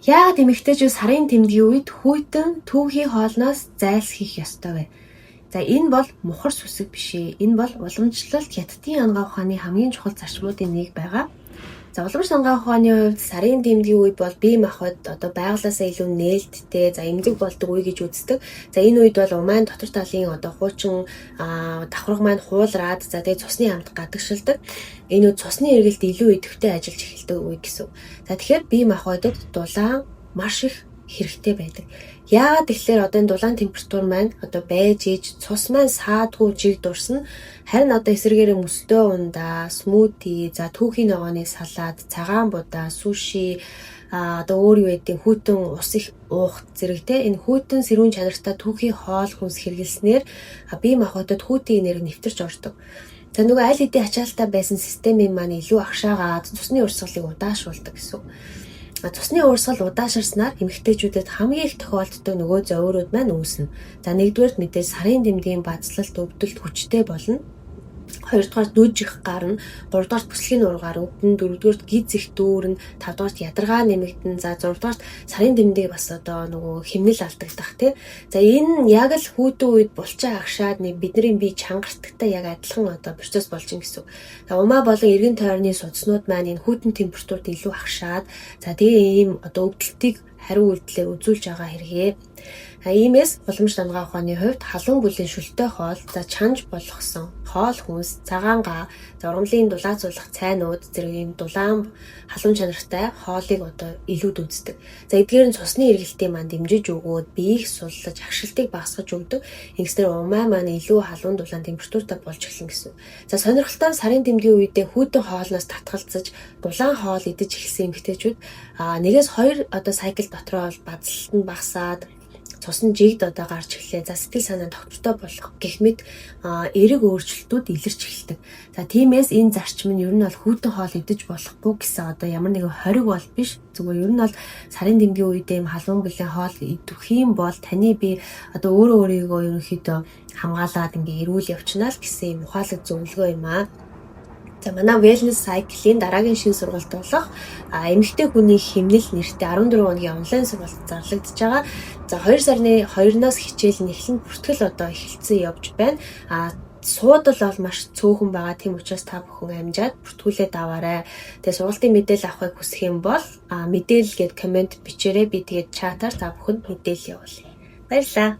Яагаад эмэгтэйчүүд сарын тэмдгийн үед хүйтэн түүхий хоолноос зайлсхийх ёстой вэ? За, энэ бол мухар сүсэг биш ээ. Энэ бол уламжлалт хятадын анагаах ухааны хамгийн чухал зарчмуудын нэг байгаа. За, уламжлалт анагаах ухааны хувьд сарын тэмдгийн үед бол бие махбод одоо байгалиасаа илүү нээлттэй, за, эмзэг болдог үе гэж үздэг. За, энэ үед бол умайн дотор талын одоо хуучин давхарга маань хуулраад, за, тэгээ цусны хамт гадагшилдаг. Энэ үед цусны эргэлт илүү идэвхтэй ажиллаж эхэлдэг үе гэсэн. За, тэгэхээр бие махбодод дулаан маш их хэрэгтэй байдаг. Яагаад гэвэл одоо энэ дулаан температур маань одоо байж иж цус маань саадгүй жиг дурсна. Харин одоо эсрэгээрээ мөстэй ундаа, смути, за, түүхий ногооны салат, цагаан будаа, суши, одоо өөр юу гэдэг, хүйтэн ус их уух зэрэг, те, энэ хүйтэн сэрүүн чанартай түүхий хоол хүнс хэрэглэснээр бие махбодод хүйтэн энерги нэвтэрч ордог. За, нөгөө аль хэдийн ачаалттай байсан системийн маань илүү агшаагаад цусны урсгалыг удаашруулдаг гэсэн. Цусны урсгал удаашарснаар эмэгтэйчүүдэд хамгийн их тохиолддог нөгөө зовиурууд маань үүснэ. За, нэгдүгээрт мэдээж сарын тэмдгийн базлалт, өвдөлт хүчтэй болно. Хоёрдугаар нүж их гарна, гуравдугаарт бүслэгийн нуургаар өвдөн, дөрөвдүгээрт гиз их дүүрнэ, тавдугаарт ядаргаа нэмэгдэн, за, зургадугаарт сарын тэмдэг бас одоо нөгөө хэмнэл алдагдах, тий. За, энэ яг л хүүтэн үед булчаа агшаад нэг бидний бие чангартагтай яг адилхан одоо процесс болж ин гэсэн. За, умаа болон эргэн тойрны судснууд маань энэ хүүтэн температурт илүү агшаад, за, тэгээ ийм одоо өвдөлтийг хариу үйлдэлээр үзүүлж байгаа хэрэгээ. Иймээс уламжлалт анагаах ухааны хувьд халуун бүлийн шөлтэй хоол, за, чанж болгосон хоол хүнс, цагаан га, за, ургамлын дулаацуулах цайнууд зэрэг ийм дулаан халуун чанартай хоолыг одоо илүүд үздэг. За, эдгээр нь цусны эргэлтийг маань дэмжиж өгөөд биеийг суллаж, агшилтыг багасгаж өгдөг. Ингэснээр умай маань илүү халуун дулаан температуртай болж эхэлнэ гэсэн. За, сонирхолтой нь сарын тэмдгийн үедээ хүйтэн хоолноос татгалзаж дулаан хоол идэж эхэлсэн эмэгтэйчүүд 1-2 одоо cycle дотроо бол базлалт нь багасаад, цус нь жигд одоо гарч эхлэе. За, сэтгэл санаа тогтвортой болох гэх мэт эерэг өөрчлөлтүүд илэрч эхэлдэг. За, тиймээс энэ зарчим нь ер нь бол хүйтэн хоол идэж болохгүй гэсэн одоо ямар нэгэн хориг бол биш. Зүгээр ер нь бол сарын тэмдгийн үед ийм халуун бүлийн хоол идэх юм бол таны бие одоо өөрөө өөрийгөө ерөнхийдөө хамгаалаад ингээ эрүүл явчихна л гэсэн юм ухаалаг зөвлөгөө юм аа. За, манай Wellness Cycle-ийн дараагийн шинэ сургалт болох эмэгтэй хүний хэмнэл нэртэй 14 хоногийн онлайн сургалт зарлагдаж байгаа. За, 2 сарын 2-ноос хичээл нь эхлэн, бүртгэл одоо эхэлсэн явж байна. Суудал бол маш цөөхөн байгаа. Тийм учраас та бүхэн амжаад бүртгүүлээд аваарай. Тэгээ сургалтын мэдээлэл авахыг хүсэх юм бол мэдээлэл гээд comment бичээрэй. Би тэгээд чатаар та бүхэнд мэдээлэл явуулъя. Баярлалаа.